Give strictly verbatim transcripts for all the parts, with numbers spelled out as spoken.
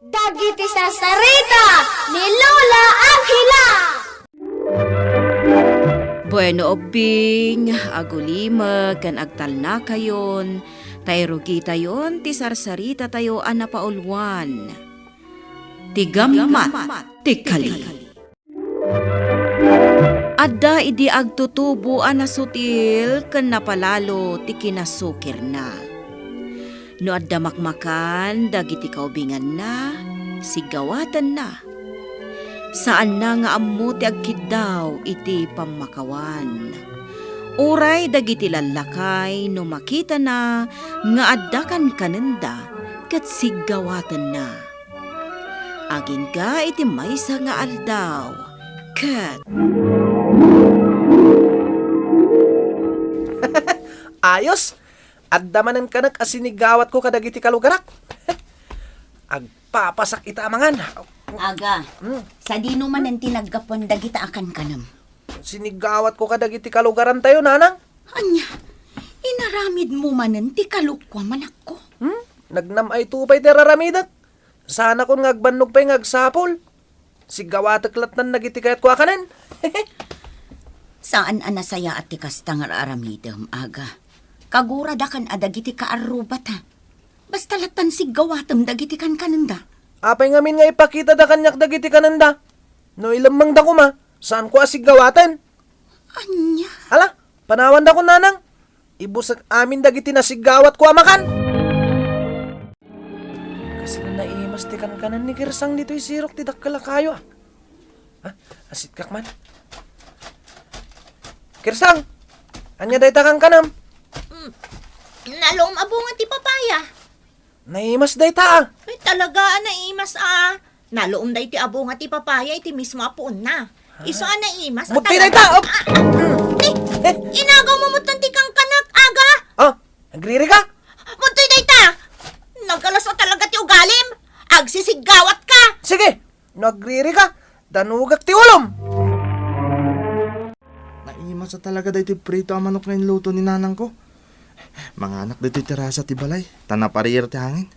Dagiti sarsarita ni Lola Angela. Bueno, ubbing, agulimek ken agtalnakayon, ta irugitayon ti sarsaritatayo a napauluan, ti gammat ti kali. Adda idi agtutubo a nasutil ken napalalo ti kinasukirna. No adda makmakan dagiti kaubinganna, siggawatenna. Saanna nga ammo ti agkiddaw iti pammakawan. Uray dagiti lallakay no makitana nga adda kankanenda ket siggawatenna. Agingga iti maysa nga aldaw, ket Ayos! Adda manen kanak a sinigawatko kadagiti kalugarak. Agpapasak ita a mangan. Aga, Hmm. Sadino manen ti naggapuan dagita a kankanem? Sinigawatko kadagiti kalugarantayo, nanang. Ania, inaramidmo manen ti kalukuam, anakko? Hmm? Nagnam-ayto pay ti raramidek. Saanakon nga agbannog pay nga agsapul. Siggawatek lattan dagiti kayatko a kanen. Saan a nasayaat ti kasta nga aramidem, Aga. Kaguradakan a dagiti kaarrubata. Basta lattan siggawatem dagiti kankanenda. Apay ngamin nga ipakitada kaniak dagiti kanenda? No ilemmengda koma, saanko a siggawaten. Ania? Ala, panawandakon, nanang. Ibusek amin dagiti nasiggawatko a makan. Kasla naimas ti kankanen ni Kirsang ditoy sirok ti dakkel a kayo, a. Ha? Asitkak man. Kirsang! Ania dayta kankanem? Mm. Nalom a bunga ti papaya. Naimas dayta, a. Ay, talaga a naimas, a. Nalom daytoy a bunga ti papaya iti mismo a puonna. Isu a naimas a Muti talaga. Dayta, op! Ah, ah. Eh, inagaw mo met ti kankanek, Aga! Ah, agriri ka? Muti dayta! Nagalas a talaga ti ugalim! Agsisiggawat ka! Sige, no agriri ka, danugak ti ulom! Naimas a talaga daytoy prito a manok nga inluto ni nanangko. Manganak ditoy terasa ti balay, ta naparir ti hangin.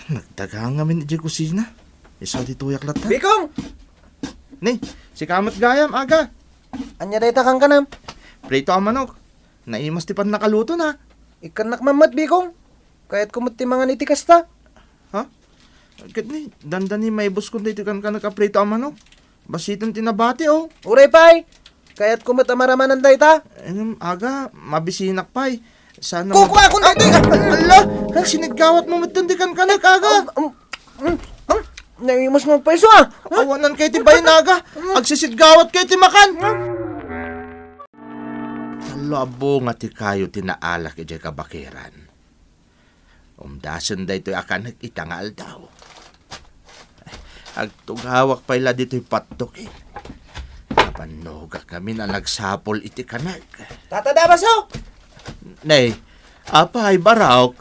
Nagdaga ngamin idiay kusina. Isu a ditoyak latta. Bikong! Ni, sika met gayam, Aga. Ania dayta kankanem? Prito a manok. Naimas ti pannakalutona. Ikkannak man met, Bikong. Kayatko met ti mangan iti kasta. Ha? Ket ni, dandani maibuskon daytoy kankanek a prito a manok. Basiten ti nabati, oh. Uray pay! Kayatko met a maramanan dayta. Em, Aga, mabisinak pay. Sana Kukuakon daytoy! Ah, ala! Siniggawatmo met ti kankanek, Aga! Um, um, um, um, naimas mo pay isu, ah! Awanan kay ti bayan, Aga! Agsisiggawat kay ti makan! Tallo a bunga ti kayo ti naalak idiay kabakiran. Umdasen daytoy a kanek ita nga aldaw. Agtugawak pay la ditoy pattoki. Nabannogak ngamin a nagsapul iti kanek. Tata Damaso! Nay, apay, Barok?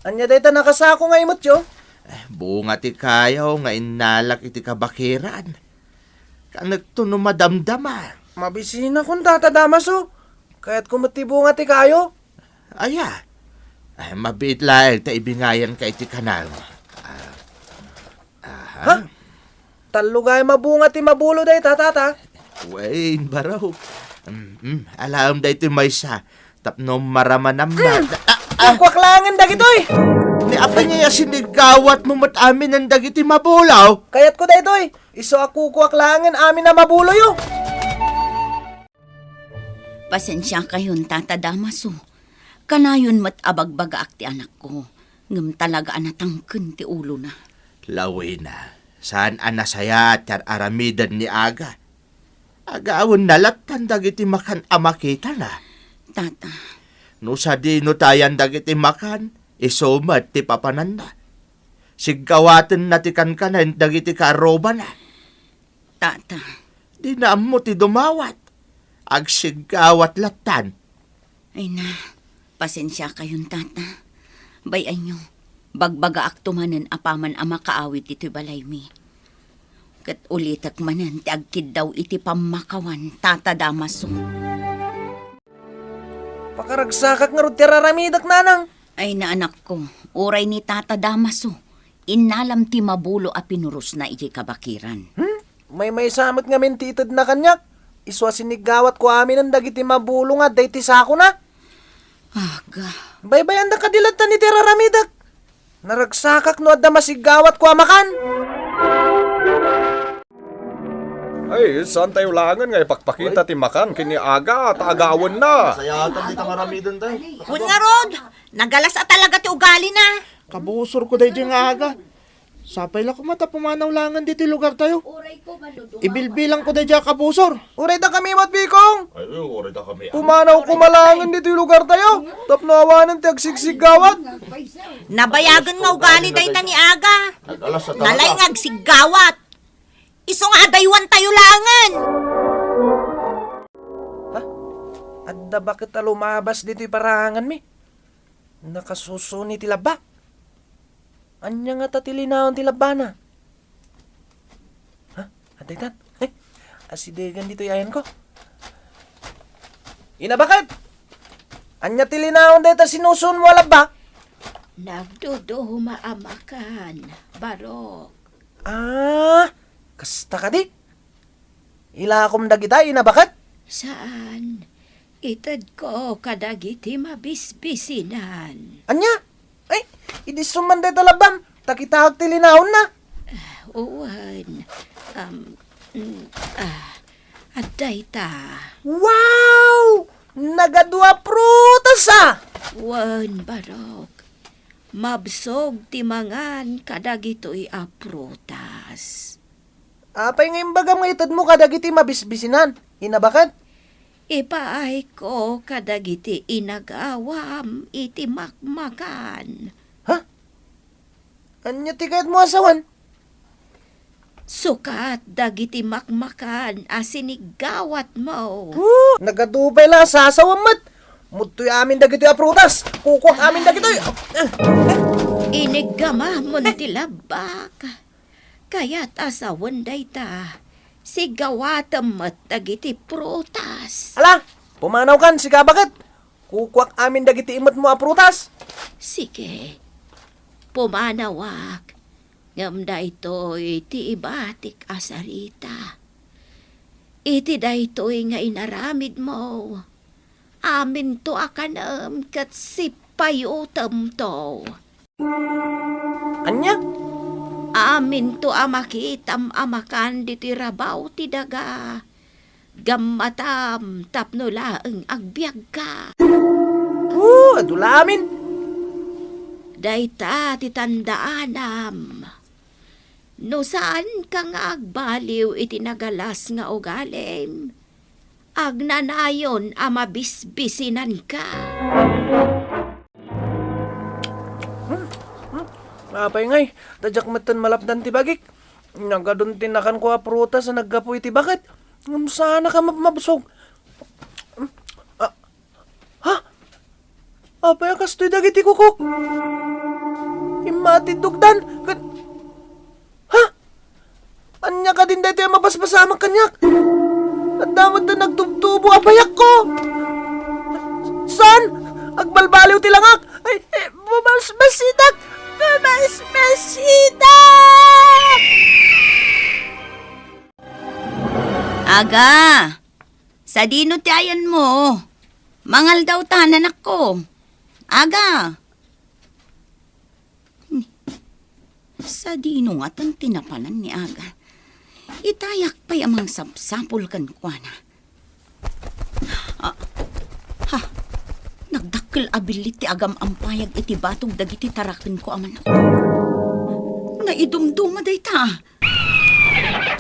Ania dayta nakasako nga imutyo? Eh, bunga ti kayo nga innalak iti kabakiran. Kanekto no madamdama. Mabisinakon, Tata Damaso. Kayatko met ti bunga ti kayo. Aya? Ay, mabiit laeng ta ibingayanka iti kanam. Ah, aha. Ha? Tallo gayam a bunga ti mabulo dayta, Tata. Wen, Barok. Mm, mm, alaem daytoy maysa. Tapno maramanam na. Mm. Ah, ah. Kukuak laengen dagitoy. Ni apay nga siniggawatmo met aminen dagiti mabulo? Kayatko daytoy. Isu a kukuak laengen amin a mabuloyo. Pasensiakayon, Tata Damaso. Kanayon met a bagbagaak ti anakko, ngem talaga a natangken ti ulona. Lawina, saan a nasayaat ti ar-aramiden ni Aga. Agawenna lattan dagiti makan a makitana. Tata. No sadino tayan dagiti makan, isu met ti papananna. Siggawatenna ti kankanen dagiti kaarrubana. Tata. Dina ammo ti dumawat. Agsiggawat lattan. Ay na, pasensiakayon, Tata. Bay-anyo, bagbagaakto manen apaman a makaawid ditoy balaymi. Ket ulitek manen ti agkiddaw iti pammakawan, Tata Damaso. Pakaragsakak ngarud ti ar-aramidek, nanang. Ay na, anakko, uray ni Tata Damaso, Innalam ti mabulo a pinurosna idiay kabakiran. Hmm? Maymaysa met ngamin ti itedna kaniak. Isu a siniggawatko aminen dagiti mabulo nga adda iti sakona. Aga. Baybayanda kadi latta ni ti raramidek. Naragsakak no adda masiggawatko a makan. Ay, saantayo laengen nga ipakpakita ti makan ken ni Aga ta agawenna. Sayaatan dita nga aramidentayo. Wen ngarud, nagalas a talaga ti ugalina. Kabusorko daydiay nga Aga. Sapay la koma ta pumanaw laengen ditoy lugartayo. Ibilbilangko daydiay a kabusor. Uray dakami met, Bikong. Ay, uray dakami. Pumanaw koma laengen ditoy lugartayo tapno awanen ti agsigsiggawat. Nabayagen nga ugali dayta ni Aga. Nalaing nga agsiggawat. Isu nga adaywantayo laengen. Ha? Adda baket a lumabas ditoy paraanganmi. Nakasusuni ti labba. Ania ngata ti linaon ti labbana? Ha? Adda itan? Eh, asidegan ditoy ayanko. Ina baket! Ania ti linaon dayta sinusunmo a labba? Nagduduma a makan, Barok. Ah, kasta kadi? Ilakom dagita, ina baket? Saan? Itedko kadagiti mabisbisinan. Ania? Ay, idi summan dayta labbam, ta kitaek ti linaonna. Ah, wen. Um, mm, ah, adda ita. Wow! Nagadua prutas a! Wen, Barok. Mabsog ti mangan kadagitoy a prutas. Apay nga imbagam nga itedmo kadagiti mabisbisinan, ina baket? Ipaayko kadagiti inagawam iti makmakan. Ha? Ania ti kayatmo a sawen? Sukat dagiti makmakan a siniggawatmo. Huh, nagadu pay la a sasawem met. Mudtoy amin dagitoy a prutas. Kukuak amin dagitoy. Iniggamamon ti labbak. Kayat a sawen dayta, sigawatem met dagiti prutas. Ala, pumanawkan, sika baket. Kukuak amin dagiti imetmo a prutas. Sige, pumanawak. Ngem daytoy ti ibatik a sarita. Iti daytoy nga inaramidmo, aminto a kanem ket sippayotemto. Ania? Aminto a makitam a makan ditoy rabaw ti daga. Gammatam tapno laeng agbiagka. Oh, adu la amin. Dayta ti tandaanam. No saanka nga agbaliw iti nagalas nga ugalim, agnanayon a mabisbisinanka. Hmm? Hmm? Apay ngay, ta diak metten malapdan ti bagik. Nagadun ti nakanko a prutas a naggapu iti baket. Ngem saanak a mabmabsog. Hmm? Ah, ha? Apay a kastoy dagiti kukok? Immatiddogdan ket, ha? Ania kadin daytoy a mapaspasamak kaniak? Adda met ti nagtubtubo a bayakko. Saan? Agbalbaliw ti langak. Ay, eh, bumasbasitak! Bumasbasitak! Aga, sadino ti ayanmo? Mangaldaw ta, nanakko. Aga. Sadino ngatan ti napanan ni Aga? Itayak pay a mangsapsapul kenkuana. Ah, ha, nagdakkel a billit ti agam-ampayag iti batog dagiti tarakenko a manok. Naidumduma dayta.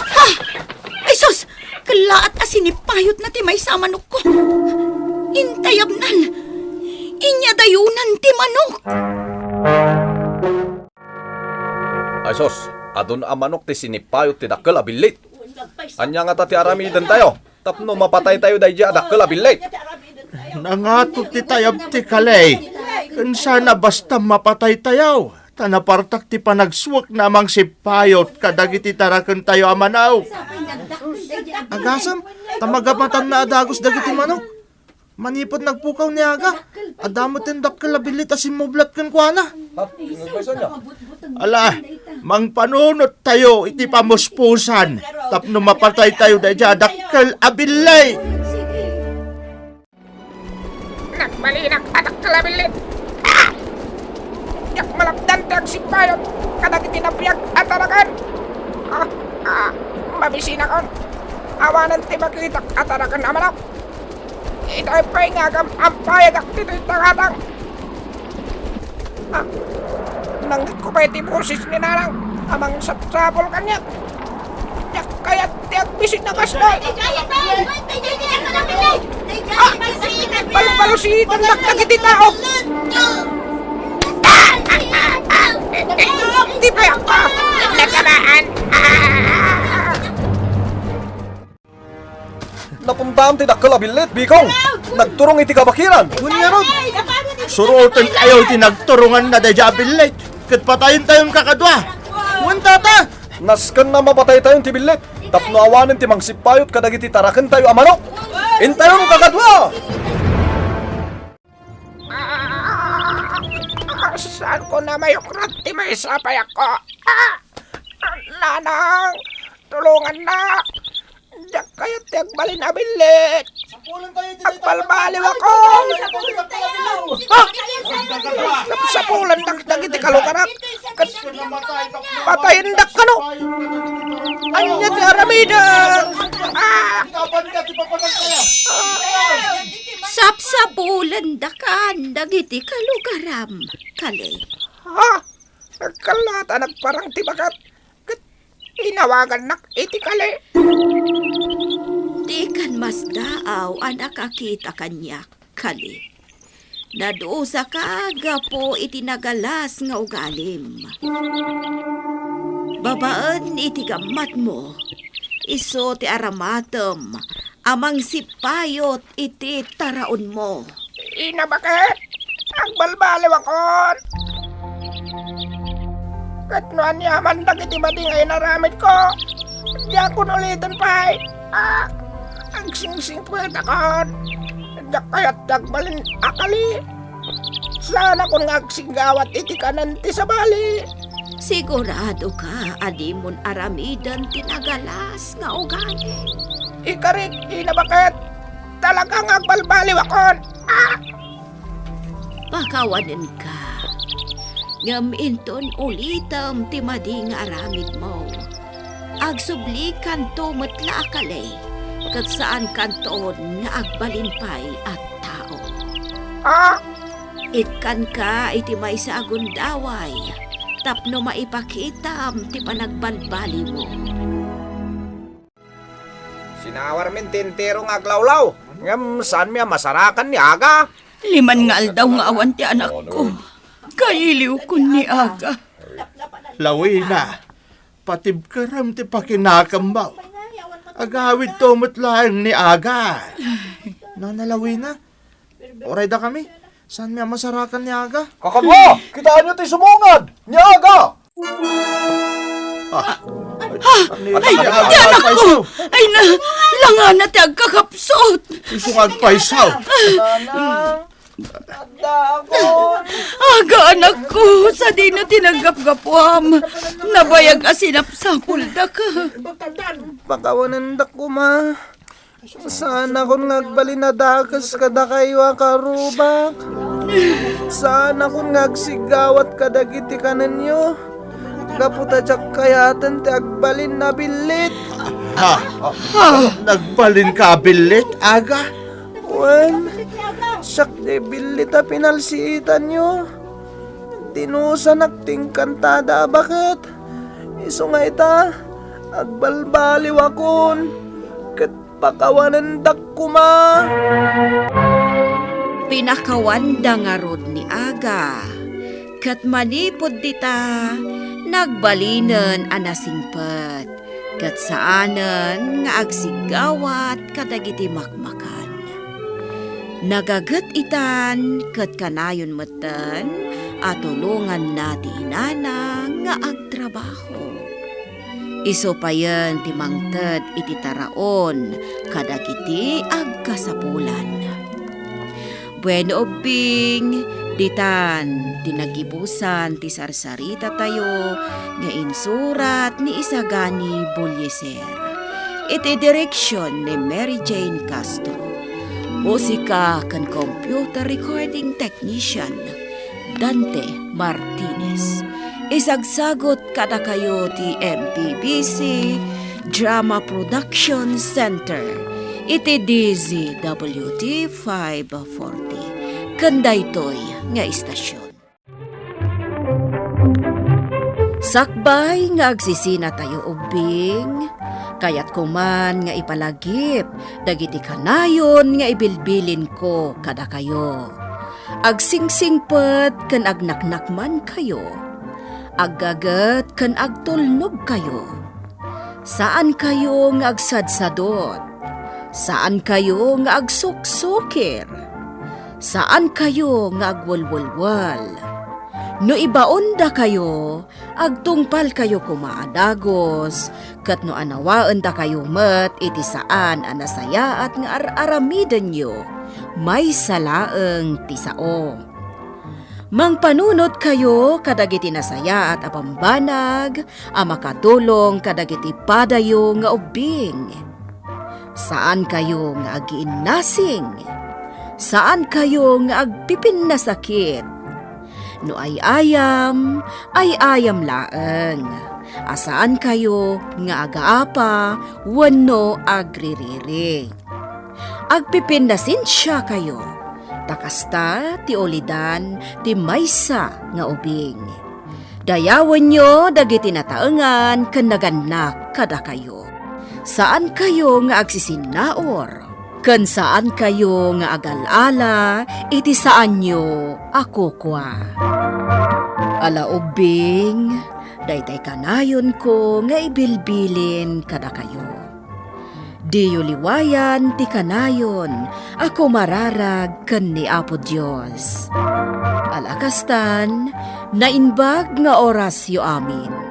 Ha! Ay sus! Kellaat a sinipayotna ti maysa a manokko. Intayabnan! Inyadayonan ti manok! Ay sus, adun a manok ti sinipayot ti dakkel a billit. Ania ngata ti aramidentayo tapno mapataytayo daydiay a dakkel a billit? Nangato ti tayab ti kali, ken saan a basta mapataytayo, ta napartak ti panagsuekna a mangsipayot kadagiti tarakentayo a manok. Agasem, ta magamatanna a dagus dagiti manok. Manipud nagpukaw ni Aga, adda met ti dakkel a billit a simmublat kenkuana. Ha? Nagpayso niya? Ala, mangpanunot tayo iti pamuspusan tapno mapatay tayo daydiay a dakkel a billit. Nagbalinak a dakkel a billit. Ah! Diak malapdan ti agsippayot kadagiti nabiag a taraken. Ah, ah, mabisinakon. Awanen ti makitak a taraken a manok. Itay pay nga agam-ampayadak ditoy tangatang. Ah, nangngegko pay ti boses ni Nanang a mangsapsapul kaniak. Diak kayat ti agbisin a kasta. Ah, balbalusitan dakdagiti tao. Di pay ako natamaan. Ah! Napuntaam ti dakkel a billit, Bikong. Nagturong iti kabakilan. Wen ngarud, surotentayo ti nagturonganna daydiay a billit, ket patayentayon kakadua. Wen, tata. Nasken a mapataytayon ti billit tapno awanen ti mangsippayot kadagiti tarakentayo a manok. Intayon kakadua. Ah, saanko a mayukrat ti maysa a payakko. Ah, Nanang, tulongannak. Diak kayat ti agbalin a billit. Agbalbaliwakon. Ah! Sapsapulandak dagiti kalugaram. Ket patayendak kano. Ania ti aramidek? Ah! Sapsapulendakan dagiti kalugaram, kali. Ha? Nagkallata nagparang ti baket ket inawagannak iti kali. Dikan masdaaw a nakakita kaniak, kali. Nadusaka gapu iti nagalas nga ugalim. Babaen iti gammatmo, isu ti aramatem a mangsippayot iti taraonmo. Ina, baket? Agbalbaliwakon. Ket no aniaman dagiti madi nga inaramidko, diakon uliten pay. Ah, agsingsingpetakon. Diak kayat ti agbalin a kali. Saanakon nga agsiggawat iti kanen ti sabali. Siguradoka a dimon aramiden ti nagalas nga ugalim. Ikarik, ina, baket? Talaga nga agbalbaliwakon. Ah! Pakawanenka, ngem inton ulitem ti madi nga aramidmo, agsublikanto met la a kali, ket saankanton nga agbalin pay a tao. Ah! Ikkanka iti maysa a gundaway tapno maipakitam ti panagbalbaliwmo. Sinawarmin ti entero nga aglawlaw, ngem saanmi a masarakan ni Aga. Liman nga aldaw nga awan ti anakko. Kailiwkon ni Aga. Lawina, patibkerem ti pakinakemmo. Agawidto met laeng ni Aga. Nana Lawina, uray dakami, saanmi a masarakan ni Aga? Kakadua, kitaenyo ti sumungad ni Aga! Ah, ay, ay, ti anakko! Ay, na, langana ti agkakapsut! Isu nga agpayso! Nanang, addaakon. Aga, anakko, sadino ti naggapgapuam? Nabayag a sinapsapuldaka. Pakawanendak koma. Saanakon nga agbalin a dakes kadakayo a karubak. Saanakon nga agsiggawat kadagiti kanenyo. Gapu ta diak kayaten ti agbalin a billit. Ha? Nagbalinka a billit, Aga? Wen, siak ti billit a pinalsiitanyo. Dinusanak ti engkantada a baket. Isu nga ita, agbalbaliwakon, ket pakawanendak koma. Pinakawanda ngarud ni Aga, ket manipud dita, nagbalinen a nasingpet, ket saanen nga agsiggawat kadagiti makmakan. Nagaget itan ket kanayon metten a tulonganna ti inana nga agtrabaho. Isu payen ti mangted iti taraon kadagiti agkasapulan. Bueno, ubbing, ditan ti nagibusan ti sarsarita tayo nga insurat ni Isagani Bullieser. Iti direksyon ni Mary Jane Castro. Musika ken computer recording technician, Dante Martinez. Isagsagot kadakayo ti M P B C Drama Production Center iti D Z W T five forty ken daytoy nga istasyon. Sakbay nga agsisina tayo ubbing, kayatko man nga ipalagip dagiti kanayon nga ibilbilinko kadakayo. Agsingsingpet ken agnaknakmankayo. Aggaget ken agtulnogkayo. Saankayo nga agsadsadot. Saankayo nga agsuksukir. Saankayo nga agwelwelwel. No ibaondakayo, agtungpalkayo koma a dagus, ket no anawaendakayo met iti saan a nasayaat nga ar-aramidenyo, maysa laeng ti sao. Mangpanunotkayo kadagiti nasayaat a bambanag a makatulong kadagiti padayo nga ubbing. Saankayo nga agiinnasing. Saankayo nga agpipinnasakit. No ay-ayam, ay-ayam laeng. A saankayo nga agaapa wenno agririri. Agpipinnasensiakayo, ta kasta ti ulidan ti maysa nga ubing. Dayawenyo dagiti nataengan ken nagannak kadakayo. Saankayo nga agsisinnaur, ken saankayo nga agal-ala iti saanyo a kukua. Ala ubbing, daytay kanayonko nga ibilbilin kadakayo. Diyo liwayan ti kanayon a kumararag ken ni Apo Dios. Ala kastan, naimbag nga orasyo amin.